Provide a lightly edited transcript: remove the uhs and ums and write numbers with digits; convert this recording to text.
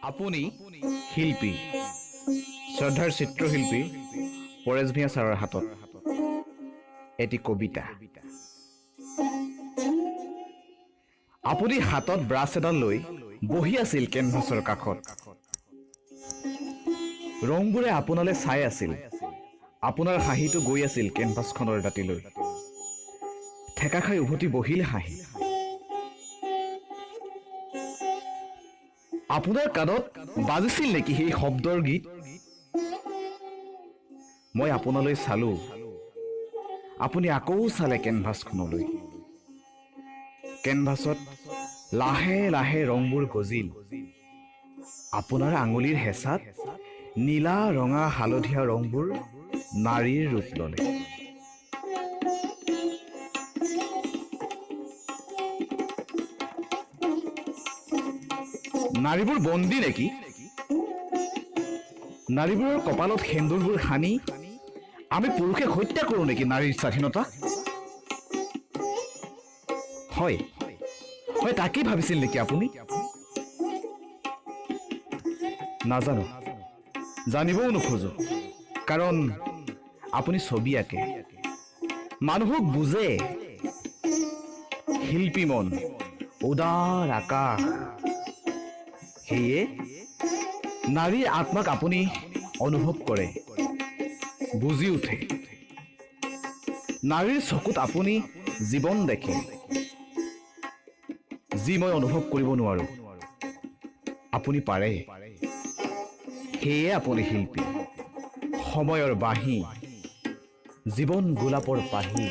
আপুনি শিল্পী, শ্ৰদ্ধাৰ চিত্ৰশিল্পী পৰেশ ভূঞা ছাৰৰ হাতত এটি কবিতা। আপুনি হাতত ব্ৰাছ এডাল লৈ বহি আছিল কেনভাছৰ কাষত। ৰংবোৰে আপোনালৈ চাই আছিল। আপোনাৰ হাঁহিটো গৈ আছিল কেনভাছখনৰ দাঁতিলৈ। ঠেকা খাই উভতি বহিল হাঁহি। আপোনাৰ কাণত বাজিছিল নেকি সেই শব্দৰ গীত? মই আপোনালৈ চালো, আপুনি আকৌ চালে কেনভাছখনলৈ। কেনভাছত লাহে লাহে ৰংবোৰ গজিল। আপোনাৰ আঙুলিৰ হেঁচাত নীলা, ৰঙা, হালধীয়া ৰংবোৰ নাৰীৰ ৰূপ ললে। নাৰীবোৰ বন্দী নেকি? নাৰীবোৰৰ কপালত সেন্দুৰবোৰ সানি আমি পুৰুষে হত্যা কৰোঁ নেকি নাৰীৰ স্বাধীনতা? হয় হয়, তাকেই ভাবিছিল নেকি আপুনি? নাজানো, জানিবও নোখোজো, কাৰণ আপুনি ছবি আঁকে, মানুহক বুজে। শিল্পী মন, উদাৰ আকাশ। সেয়ে নাৰীৰ আত্মাক আপুনি অনুভৱ কৰে, বুজি উঠে। নাৰীৰ চকুত আপুনি জীৱন দেখে, যি মই অনুভৱ কৰিব নোৱাৰো, আপুনি পাৰে। সেয়ে আপুনি শিল্পী, সময়ৰ বাঁহী, জীৱন গোলাপৰ পাহি।